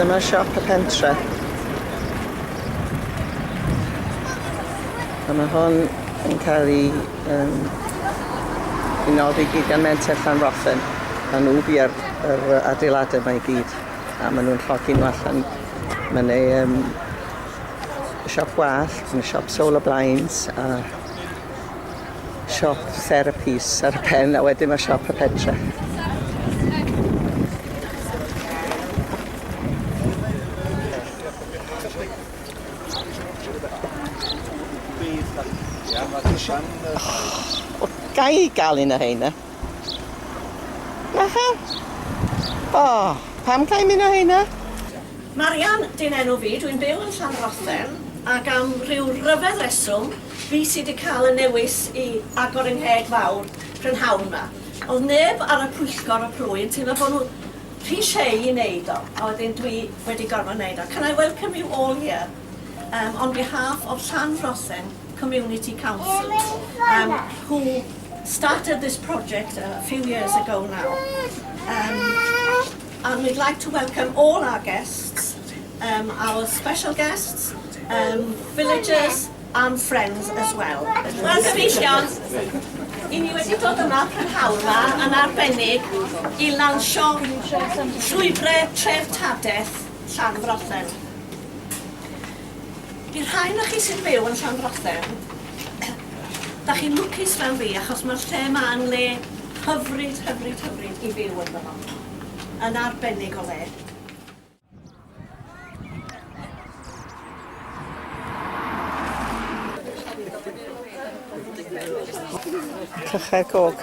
Dyma siop y pentre. A mae hwn yn cael ei, um, ei noddi gyd gan Menter Llanfrothen. A nhw bu ar yr adeiladau yma i gyd. A maen nhw'n llogi nhw allan. Mae'n ei um, siop wallt, mae'n siop solar blinds a siop therapies ar y pen a wedyn mae siop y pentre. Oh, ga i gael un o heina? Naha? O, oh, pam ga i mynd o heina? Marian 'di'n enw fi, dwi'n byw yn Llanfrothen ac am rhyw ryfedd reswm fi sy 'di cael y newis i agor yng ngheg fawr prynhawn 'ma. O'dd neb ar y pwyllgor y plwy yn teimlo bo' nhw rhy shy i neud o a wedyn dwi wedi gorfod neud o. Can I welcome you all here um, on behalf of Llanfrothen Community Council um, who started this project a few years ago now. Um, And we'd like to welcome all our guests, our special guests, villagers and friends as well. Wel, gyfeillion, i ni wedi dod yma prynhawn yma yn arbennig i lansio llwybrau treftadaeth Llanfrothen. I'r rhai na chi sy'n byw yn Llanfrothen, da chi'n lwcus fel fi achos mae'r lle yma yn le hyfryd, hyfryd, hyfryd i fyw ynddo fo. Yn arbennig o le. Clychau'r gog.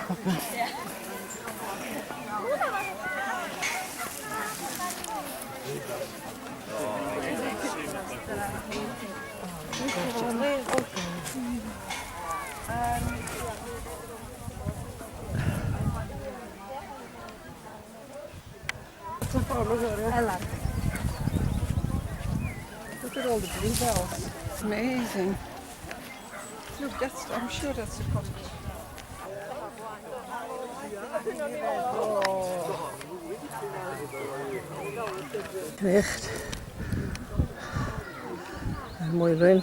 Look at all the bluebells. It's amazing. Look, that's, I'm sure that's a cottage. Cnicht. A'r moelwyn.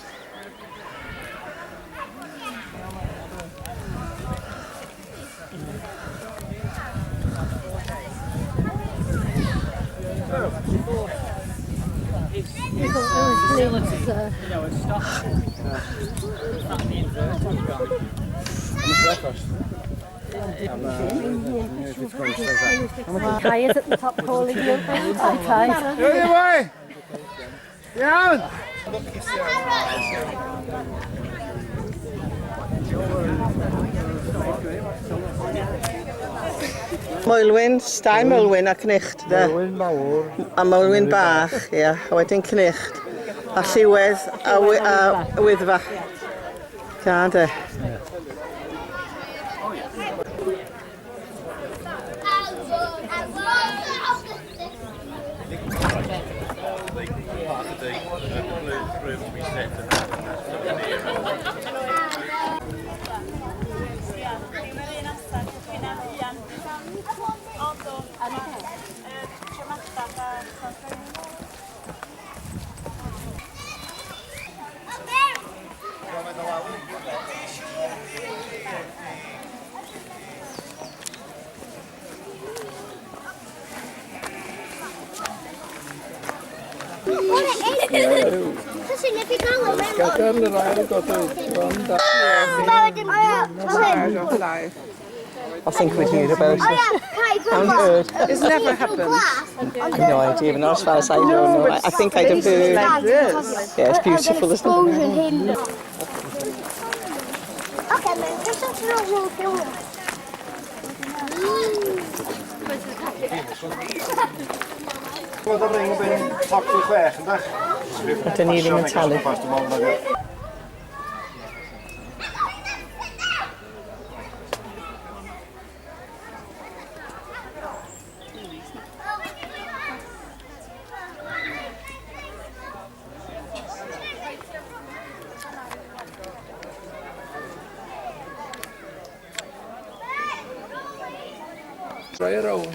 Kai is at the top calling you. Hi, Kai. Anyway! Iawn! Moelwyn, stai Moelwyn a Cnicht, de. Moelwyn mawr. A Moelwyn bach, ia. A wedyn Cnicht. A Lliwedd a, a Wyddfa. Da, de. Gadael yr ail gododd bron da. I think we'd hear about it. Haven't heard. It's never happened. I've no idea, but not as far as I know. No. I think I'd have heard. Like this. Yeah, it's beautiful, isn't it? Gweld y ring bin toc i chwech, yndach? Ydyn ni ddim yn talu. Roi ar own.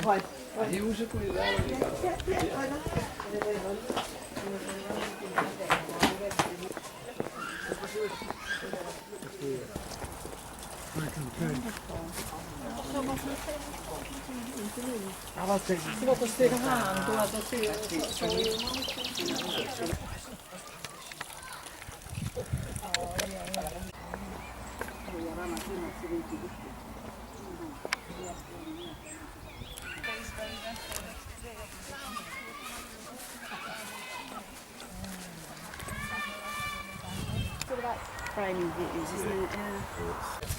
Hughes y Gwyddel wedi cael. It's all about framing views, isn't it? Yeah.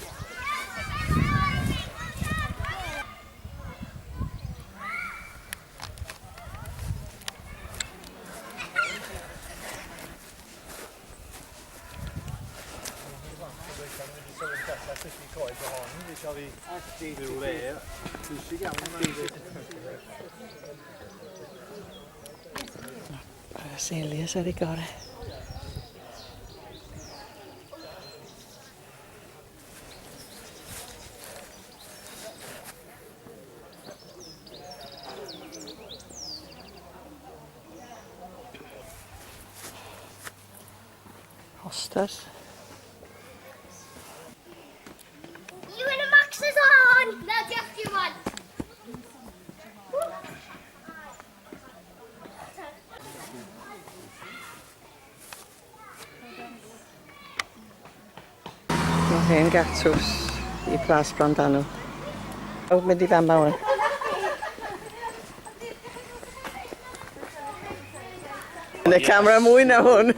Mae'r azaleas ar ei gorau. Hostas. You and the Max is on! Na, diolch ti wan. Mae hen gatws i Plas Brondanw. O, mynd i fama wan. Yn y camera mwy na hwn.